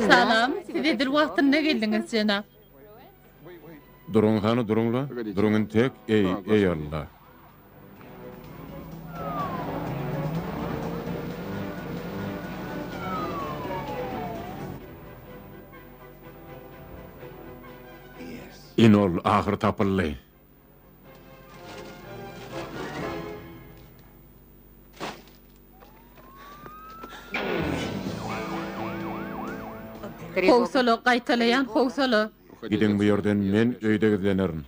Salam, siz edil wagtynda geldiňiz, jenap. Duruň hany, duruň-la, duruň intek, eý, eý Alla. Ine ol, ahyry tapyldy. Howsala, gaýtalaýan howsala. Gidiň bu ýerden, men öýde gizlenerin.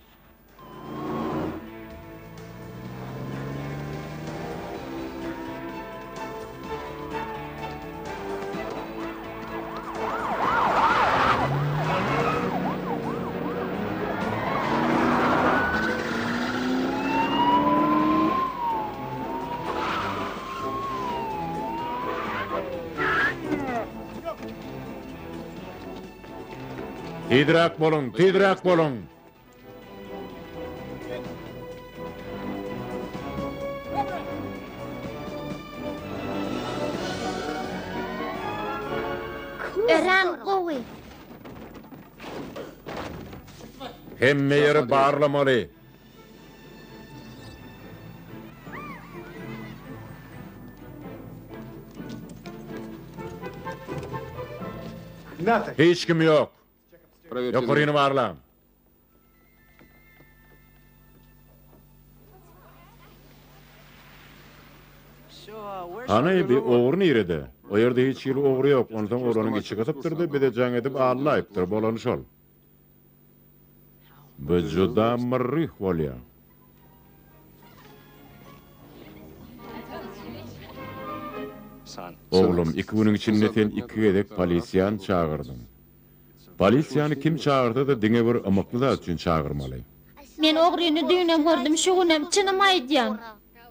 Tizräk boluň, tizräk boluň! Örän gowy. Hemme ýeri barlamaly. Hiç kim ýok. Ýokaryny barlaň. Hany, bi ogry nirede? O ýerde hiç hili ogry ýok. Onsoň oglanyň içi gysypdyr-da, bize jaň edip allaýypdyr. Bolany şol. Bu juda myrryh bolýa. Oglum, iki günüň içinde sen iki gezek polisiýany çagyrdyň. Polisiýany kim çagyrsa-da diňe bir ymykly zat üçin çagyrmaly. Men ogryny düýnem gördüm, şu günem, çynymy aýdýan.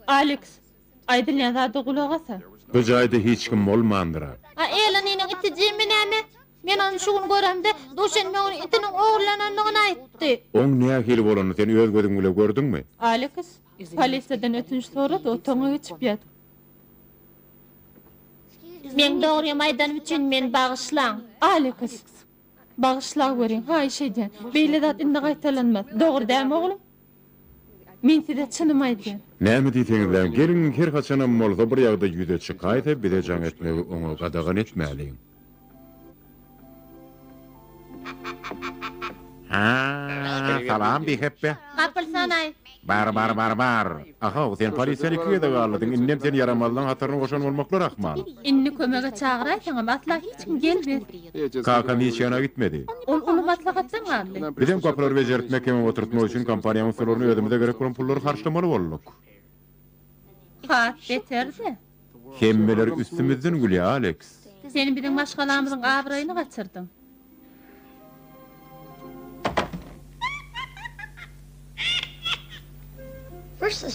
Aleks, aýdylýan zada gulak asa. Bu jaýda hiç kim bolmandyr-a. A Eleniniň iti Jimmi näme? Men ony şu gün göremde, duşenbe güni itiniň ogurlanandygyny aýtdy. Oň nähili bolanyny sen öz gözüň bile gördüňmi? Aleks, polisiýadan ötünç sora-da, otagyňa geçip ýat. Meň dogrymy aýdanym üçin meni bagyşlaň. Aleks, bagyşlaweriň, haýyş edýän. Beýle zat indi gaýtalanmaz. Dogry dälmi, oglum? Men size çynymy aýdýan. Näme diýseňizläň, geliň, her haçanam bolsa bir ýagdaý ýüze çykaýsa, bize jaň etmegi oňa gadagan etmäliň. Hä, salam, bihepbe. Gapylsanaý. Bar, bar, bar, bar. Ahow, sen polisiýany iki gezek aldadyň, indem sen ýaramazlaň hataryna goşan bolmaklar ahmal. Indi kömege çagyraýsaňam asla hiç kim gelmez. Kakam hiç ýana gitmedi. Ol uly maslahatdan galdy. Bizem gapylary bejertmek hemem oturtmak üçin kompaniýaň ussalaryna özümize gerek bolan pullary harçlamaly bolduk. Has beteri-de. Hemmeler üstümizden gülýär, Aleks. Sen biziň maşgalamyzyň abraýyny gaçyrdyň.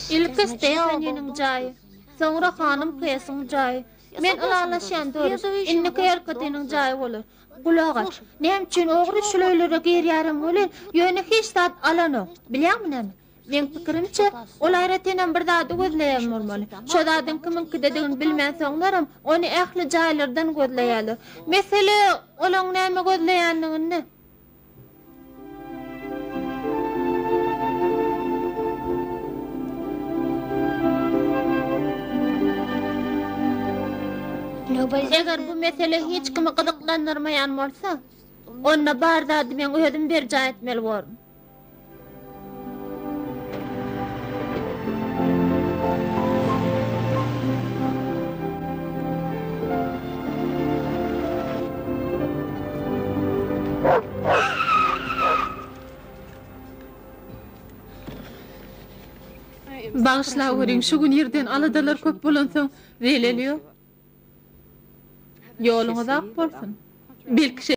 Ilki Stefaniniň jaýy, soňra hanym Kesiň jaýy. Men ylalaşýan, Doris, indiki Erkotiniň jaýy bolar. Gulak as, näme üçin ogry şul öýlere girýärem welin, ýöne hiç zat alanok, bilýäňmi näme? Meň pikirimçe, ol aýratynam bir zady gözleýän bolmaly. Şo zadyň kimiňkidedigini bilmänsoňlaram, ony ähli jaýlardan gözleýärler. Mesele olaň näme gözleýänliginde. Eger bu mesele hiç kimi gyzyklandyrmaýan bolsa, onda bar zady meň özüm berjaý etmeli borun. Bagyşlaweriň, şu gün irden aladalar köp bolansoň, zeleli ýok. Ýoluňyz ak bolsun. Belki.